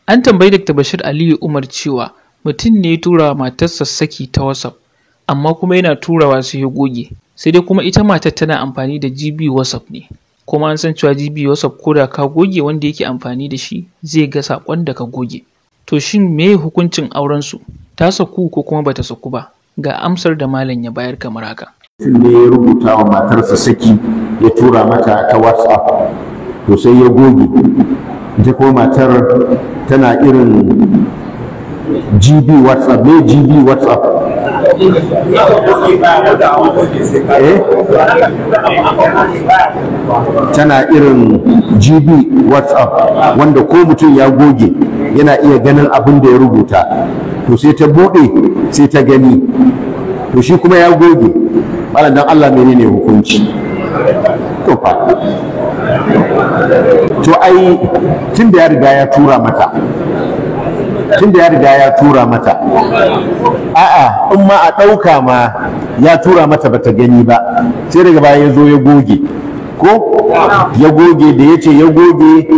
An tambayi Dr. Bashir Aliyu Umar cewa mutum ne ya tura wa matarsa saki ta WhatsApp, amma kuma yana turawa sai ya goge. Sai dai kuma ita matar tana amfani da GB WhatsApp ne. Kuma an san cewa GB WhatsApp ko da ka goge wanda yake amfani da shi zai ga saƙon da ka goge. To shin meye hukuncin aurensu? Ta saku ko kuma bata saku ba? Ga amsar da malam ya bayar kamar haka. Mutum ne ya rubuta wa matarsa saki ya tura mata ta WhatsApp, to sai ya goge. Ita kuma matar tana irin GB WhatsApp ne, GB WhatsApp eh tana irin GB WhatsApp wanda ko mutum ya goge yana iya ganin abin da ya rubuta. To sai ta buɗe sai ta gani, to shi kuma ya goge. Malam, dan Allah menene hukunci? To fa, to ai tun da ya riga ya tura mata, tun da ya riga ya tura mata, a'a, in ma a ɗauka ma ya tura mata bata gani ba, sai daga baya ya zo ya goge, ko ya goge da ya ce ya goge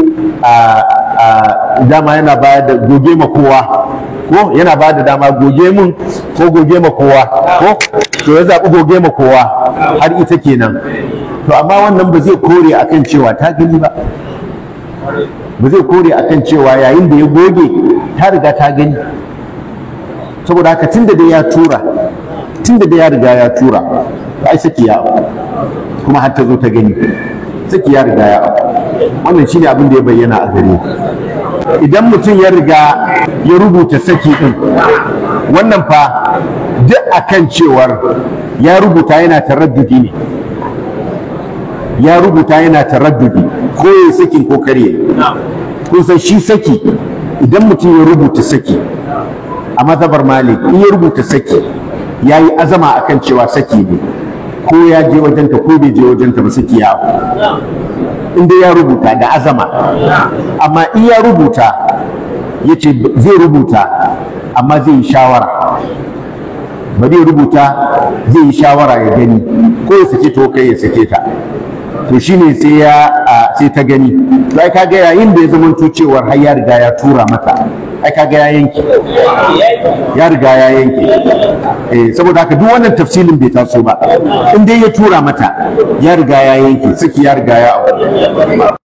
a dama yana bayar da goge ma kowa, ko yana ba da dama goge mun ko goge ma kowa, ko to ya zaɓi goge ma kowa har ita kenan. To amma wannan ba zai kore akan cewa ta gani ba, ba zai kore akan cewa yayin da ya goge ta riga ta gani. Saboda haka tunda dai ya tura, tunda dai ya riga ya tura, ai saki ya kuma har ta zo ta gani, saki ya riga ya. Wannan shine abin da ya bayyana a gare. Idan mutum ya riga ya rubuta saki din, wannan fa duk akan cewar ya rubuta yana taraddudi ne, ya rubuta yana taraddudi ko ya sakin ko kare. Kun san shi saki, idan mutum ya rubuta saki a mazhabar Malik, in ya rubuta saki ya yi azama akan cewa saki ne, ko ya je wajenta ko bai je wajenta ba, saki ya, in dai ya rubuta da azama. Amma in ya rubuta ya ce zai rubuta amma zai yi shawara, bari ya rubuta zai yi shawara ya gani ko ya sake ta ko kai ya sake ta, to shine sai ya sai ta gani. To ai kaga yayin da ya zamanto cewar har ya riga ya tura mata, ai kaga ya yanke, ya riga ya yanke. Eh, saboda haka duk wannan tafsilin bai taso ba. In dai ya tura mata, ya riga ya yanke, saki ya riga ya abu.